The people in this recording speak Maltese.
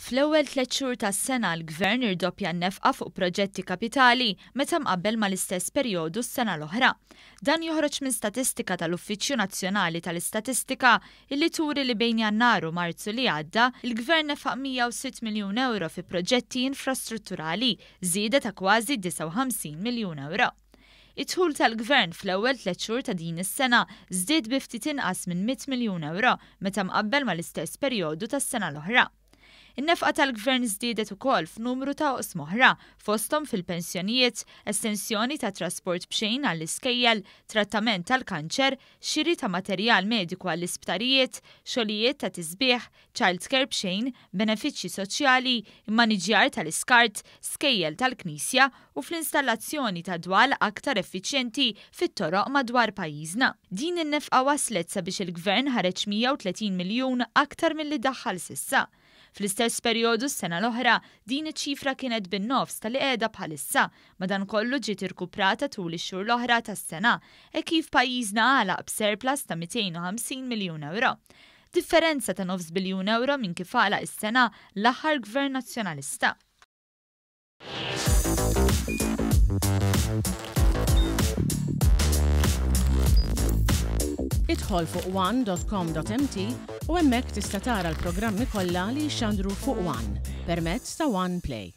Fl-ewwel tlett xhur tas-sena l-Gvern irdoppja n-nefqa fuq proġetti kapitali meta mqabbel mal-istess perjodu s-sena l-oħra. Dan joħroġ minn statistika tal-Uffiċċju Nazzjonali tal-Istatistika illi turi li bejn Jannar u Marzu li għadda, il-Gvern nefaq 106 miljun ewro fi proġetti infrastrutturali, żieda ta' kważi 59 miljun ewro. Id-dħul tal-Gvern fl-ewwel tlett xhur ta' din is-sena żdied bi ftit inqas minn 100 miljun ewro meta mqabbel mal-istess perjodu tas-sena l-oħra. In-nefqa tal-Gvern żdiedet ukoll f'numru ta' oqsma oħra, fosthom fil-pensjonijiet, estensjoni ta' trasport b'xejn għall-iskejjel, trattament tal-kanċer, xiri ta' materjal mediku għall-isptarijiet, xogħlijiet ta' tisbiħ, childcare b'xejn, benefiċċji soċjali, immaniġjar tal-iskart, skejjel tal-Knisja u fl-installazzjoni ta' dwal aktar effiċjenti fit-toroq madwar pajjiżna. Din in-nefqa wasslet sabiex il-Gvern ħareġ 130 miljun aktar milli daħħal s'issa. Fl-istess perjodu s-sena l-oħra, din iċ-ċifra kienet bin-nofs ta' li qiegħda bħalissa, madankollu ġiet irkuprata tul ix-xhur l-oħra tas-sena, hekk kif pajjiżna għalaq b'surplus ta' 250 miljun ewro. Differenza ta' nofs biljun ewro minn kif għalaq is-sena l-aħħar Gvern Nazzjonalista. Idħol fuq one.com.mt u hemmhekk tista' tara l-programmi kollha li jixxandru fuq One permezz ta' One Play.